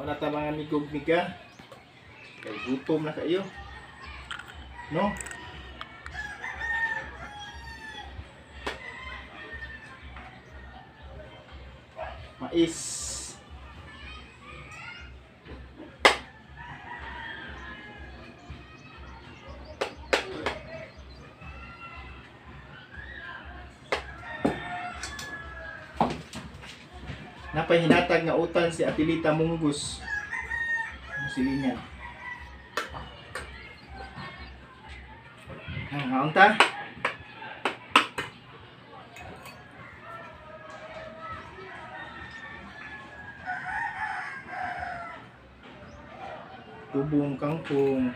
Wala ta, mga amigog miga. Kay gutom na kayo. No? Mais. Napay hinatag nga utan si Atilita Munggus. Ang silingan. Ang haunta. Tubong kangkong.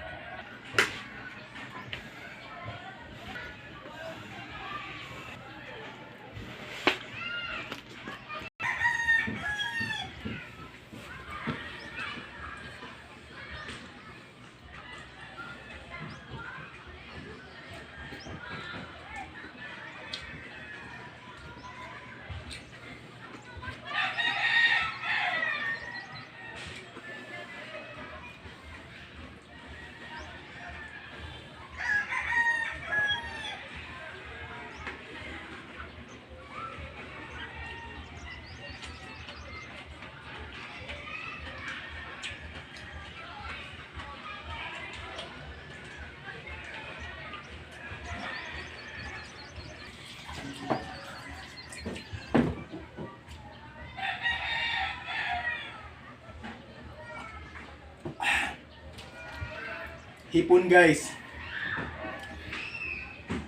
Hipon, guys.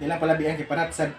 Ilang palabian kay panat sad.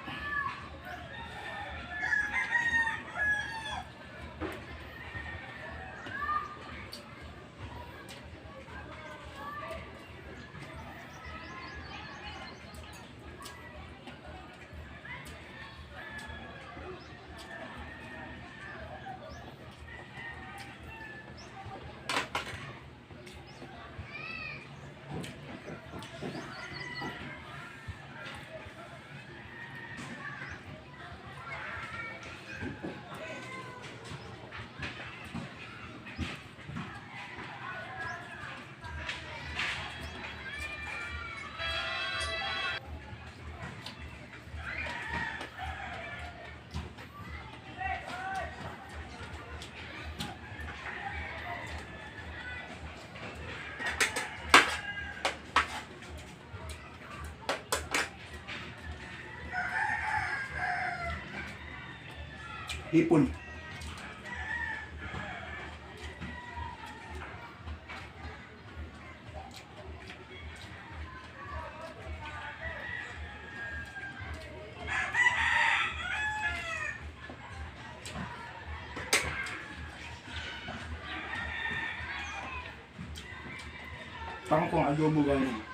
Hipon. Kangkong adobo, guys.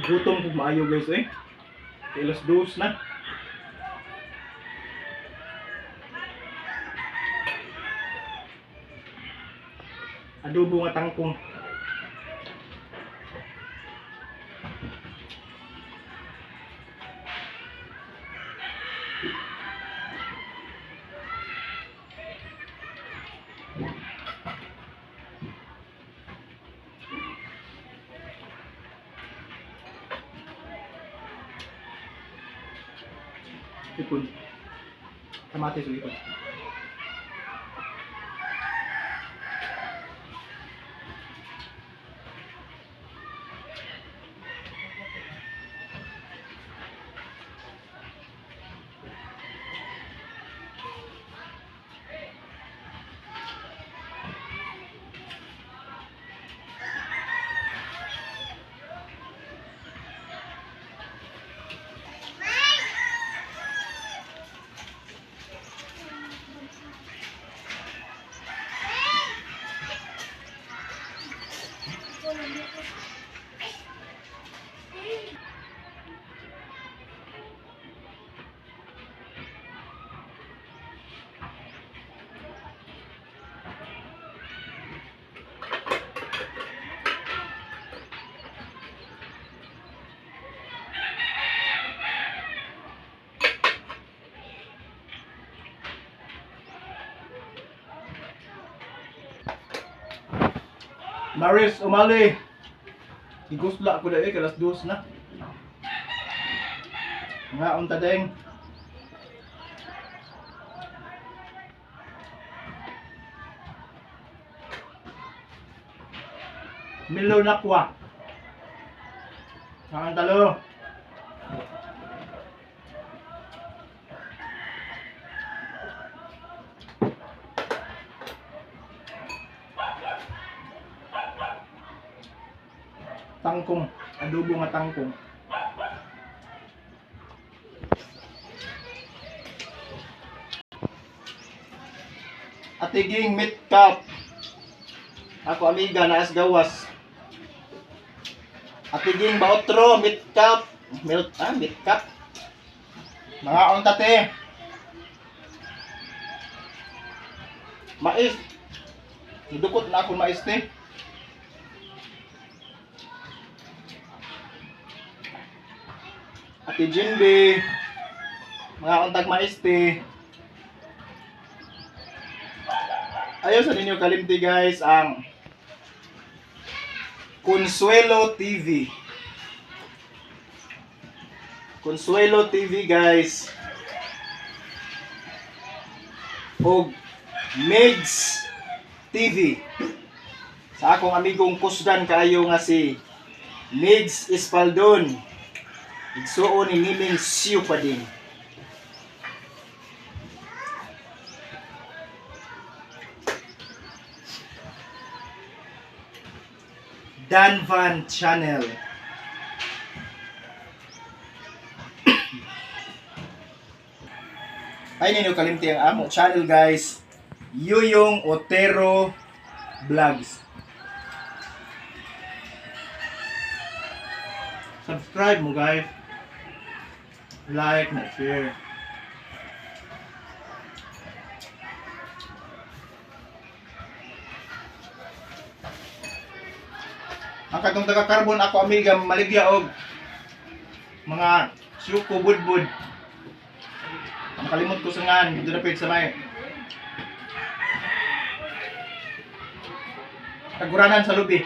Gutom kog maayo guys eh. Kay 2:00 na. Adobo nga tangkong. Ipon. Kamatis ug ipon. Maris Umali. Gigusla ko dai kay 2:00 na. Nga unta deng. Milo nakwa. Ang talo. Tangkong, adobo nga tangkong. Atiging meat cup. Ako amiga naas gawas. Atiging baotro meat cup. Milk meat cup. Mga unta te. Mais. Nidukot na akong mais te. Ate Jinby, mga untag mais te. Ayaw sa ninyo kalimti guys ang Consuelo TV. Consuelo TV guys. Og Migs TV. Sa akong amigong kusdan kaayo nga si Migs Espaldon. Igsuon ni Miming Siu pa din. Dan Van Channel. Ay ninyo kalimti ang among channel guys. Yuyong Otero Vlogs. Subscribe mo guys. Like na share. Ang katong taga-carbon ako amiga maligya og mga suko budbud. Makalimot ko sa ngan dito dapit sa may Taguranan sa lubi.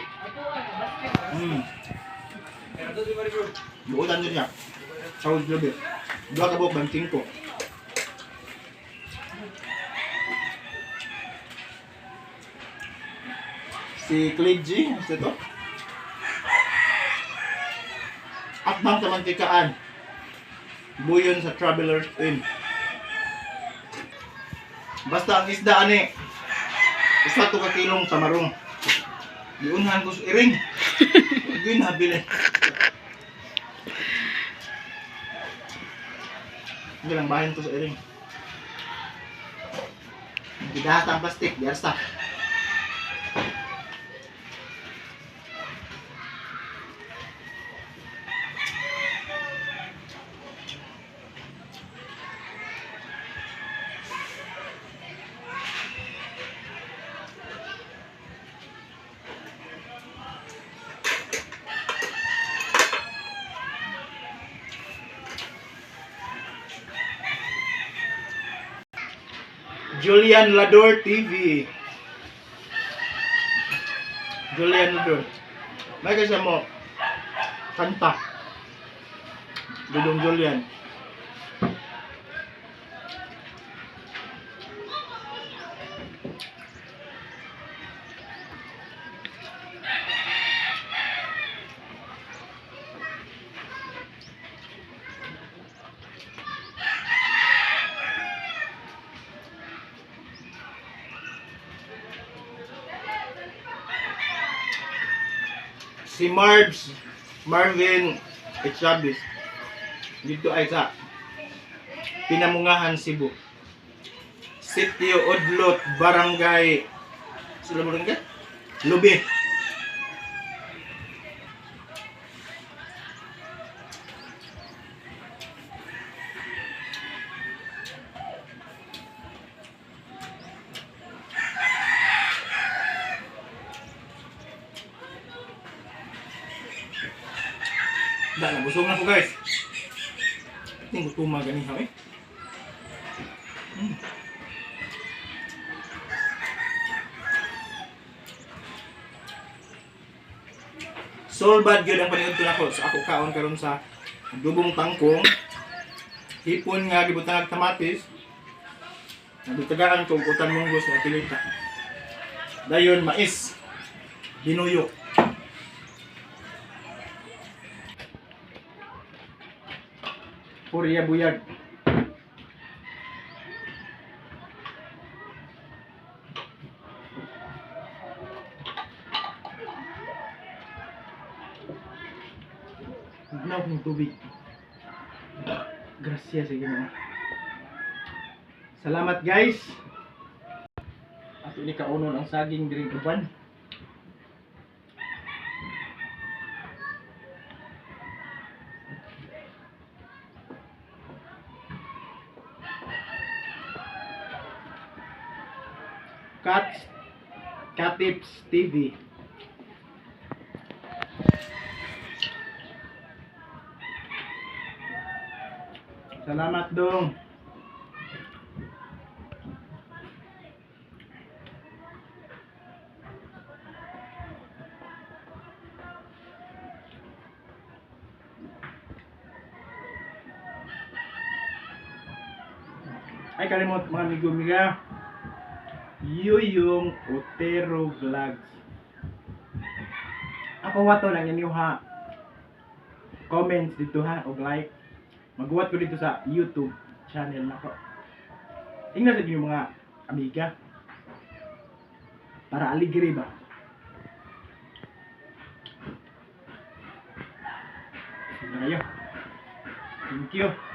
Buotan din niya. Sa gabi. Duha ka buok 25. Si Clay G, ano ito? Akbang sa mantikaan. Buyon sa Traveler's Inn. Basta ang isda ani. Usa to ka kilong sa marong. Giunhan ko sa iring. Gin habilin. Hindi lang bahin ko sa iring. Gidahas ang plastic, diarsa. Julian Lador TV. Julian Lador. May kasi mo kanta. Dudong Julian. Si Marbs Marvin Echabis dito ay sa Pinamungahan, Cebu. Sitio Odlot, Barangay, sila barangay? Lubi. Da, nabusog na ko, guys. Tingko tuma gani ha eh. Solbad gyud ang paniudto nako sa ako kaon karon sa adobong tangkong, hipon nga gibutang og kamatis, nabitagaan ko og utan munggos nga pilita. Dayon mais binuyok. Purya buyag. Hugnaw kong tubig. Gracias sa Ginoo. Salamat, guys. Ato ni kaunon ang saging diri uban. Cats Katips TV. Salamat dong. Ay, kalimot mga amigo amiga. Yuyong Otero Vlogs. Ako wato lang inyo ha. Comments dito ha og like. Maghuwat ko dito sa YouTube channel nako. Ingnan sa inyo mga amiga. Para aligre ba? Sige na kayo. Thank you.